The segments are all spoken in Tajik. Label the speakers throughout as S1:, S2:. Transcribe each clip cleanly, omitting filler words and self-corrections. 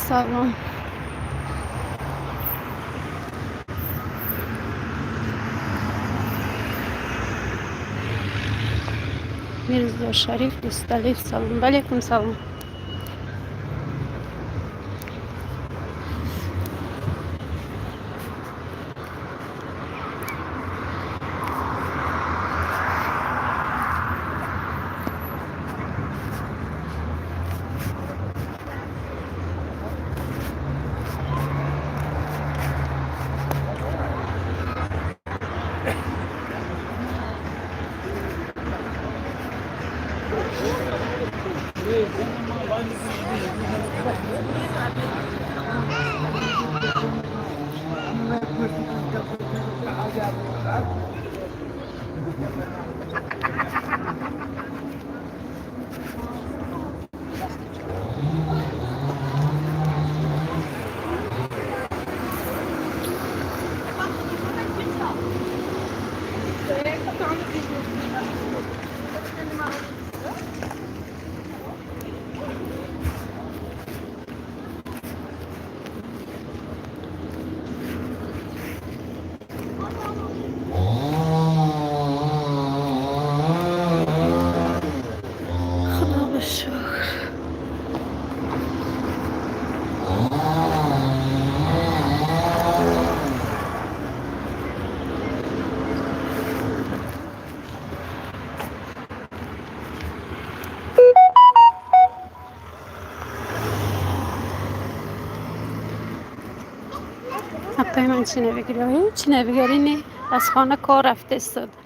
S1: Салом. Мирзо Шариф Дусталиф, салом. Алейкум салом. Худо ба шукр. Апаи ман чӣ навигарӣ? Ҳеҷ навигарӣ не. Аз хона кор рафта истода.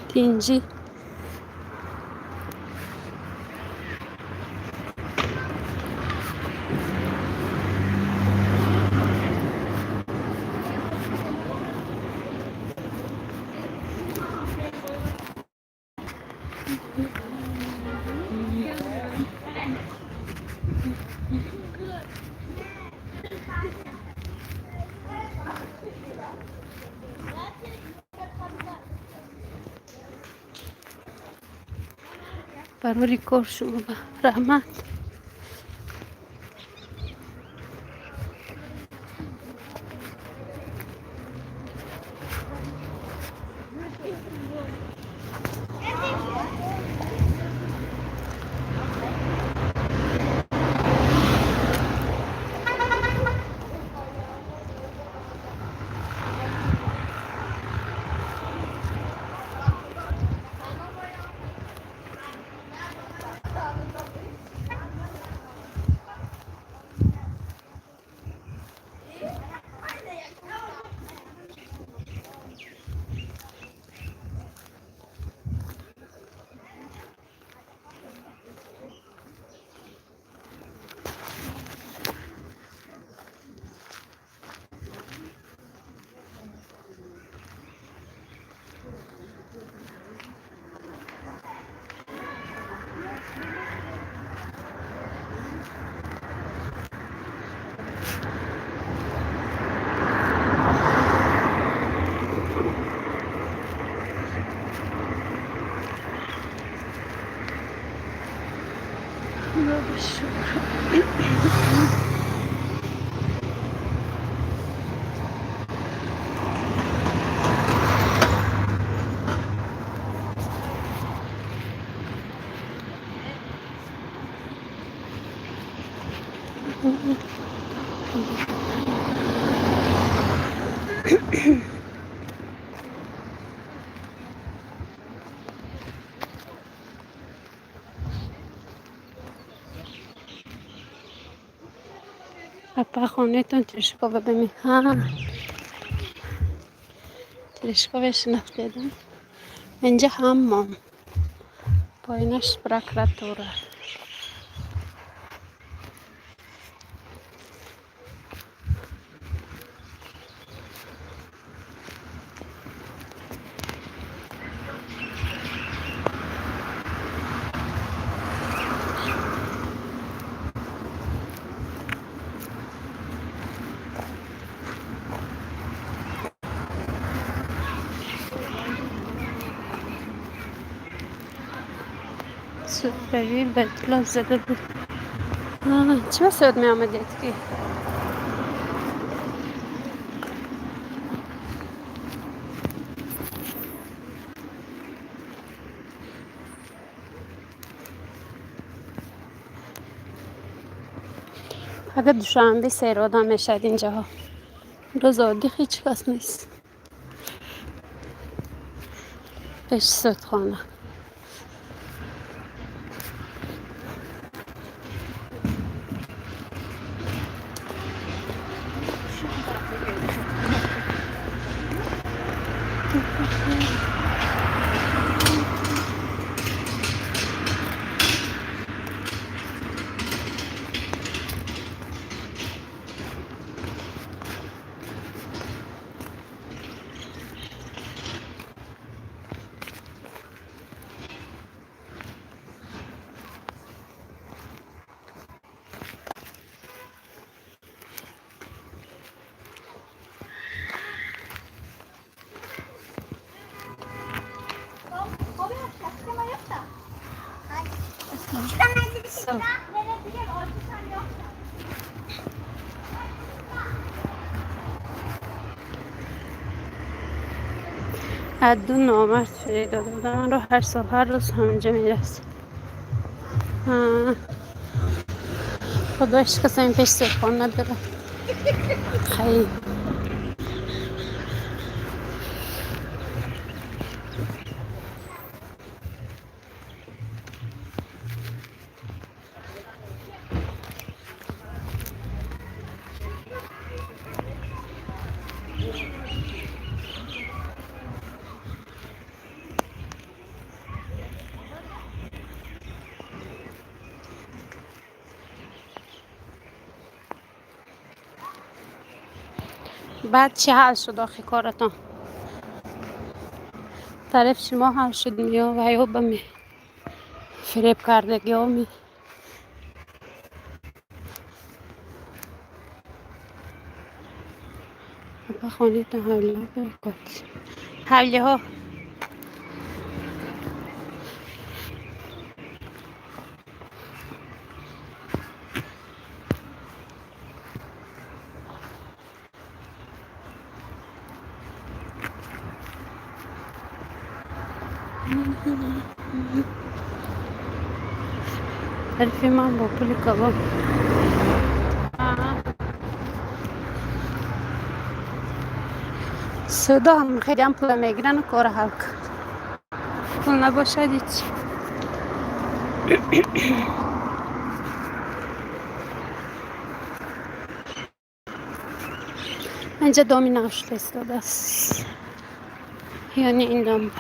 S1: Тинҷӣ. Барори кор шумо ба раҳмат. Худо ба шукр. Апа, хонетон Терешкова беми? Ҳа, Терешкове шинохтедам. Инҷа ҳаммом. Поинаш прокуратура. Суправи ба зада буд. Чӣ ба суд меомадед ки? Агар Душанбе серодам мешавад инҷаҳо. Рӯз оддӣ ҳеҷ кас нест. Пеши судхона. از دو نامرد فریب داده بودم من رو هر سال هر روز همینجا میرسه. خدا هیچ کس این پیش سرخان نداره. خیلی بعد چی حل شد آخی کارتان؟ طرف شما حل شد یا و یا به می فریب کردگی ها می خانه تا حوله برکات حوله ها. حرفی من با پول کباب. سودا هم خیلی هم پول میگیرن و کار حل کن. پول نباشد هیچ. اینجا دامی نقش ایستاده است. یعنی این دام.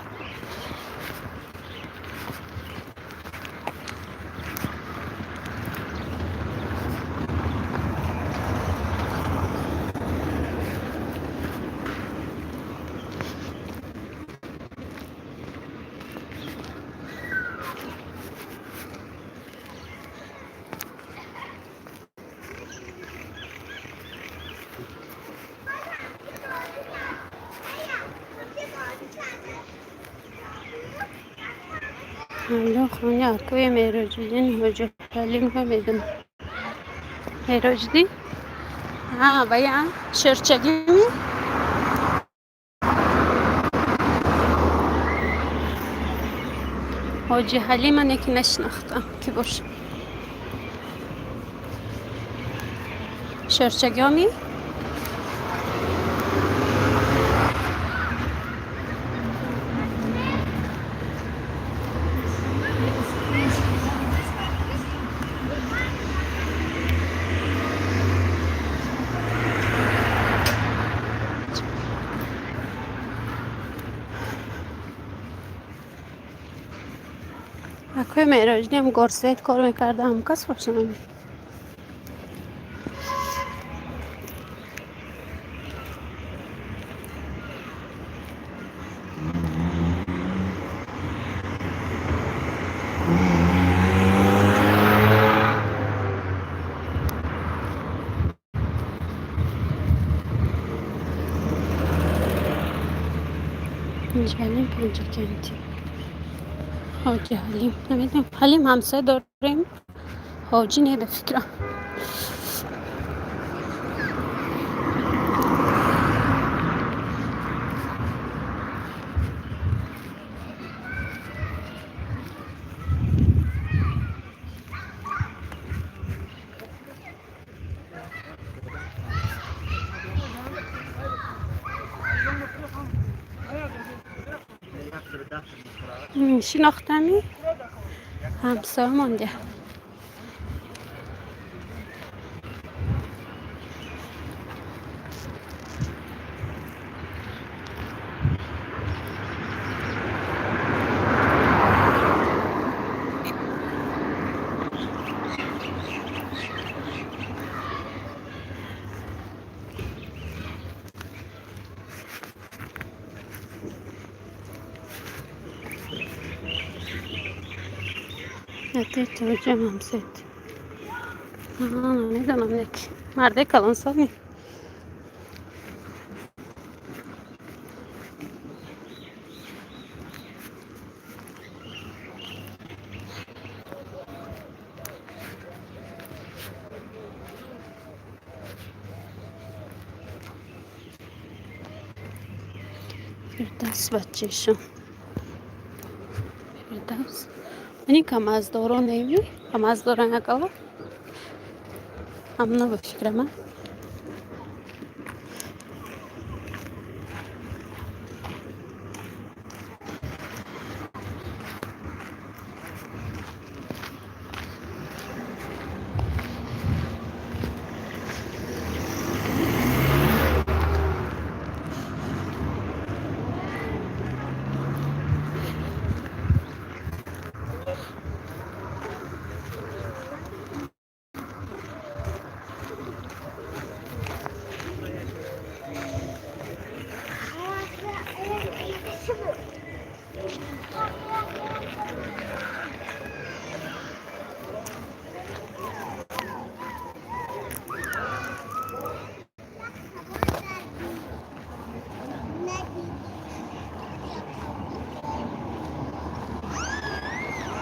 S1: خونه اکوی مهراجدین حاجی حلیم هم میدونم. مهراجدین؟ ها باید شرچگی می؟ حاجی حلیم من یکی نشناختم که باشه. شرچگی می؟ اکوی مهراجدی هم گارسیت کار میکرده هم کس باشه. اینجا پنجا کنتی. Ҳоҷи Ҳалим, намедонам, Ҳалим ҳамсоя дорем, ҳоҷӣ не, ба фикрам. Шинохтами ҳамсоя монда. Ҳоҷиам ҳамсоят, намедонам, яки марде калонсол. Фирдавс, бачаишон Фирдавс. Ани камаздоро неви, камаздора накала, ҳамна, ба фикрама.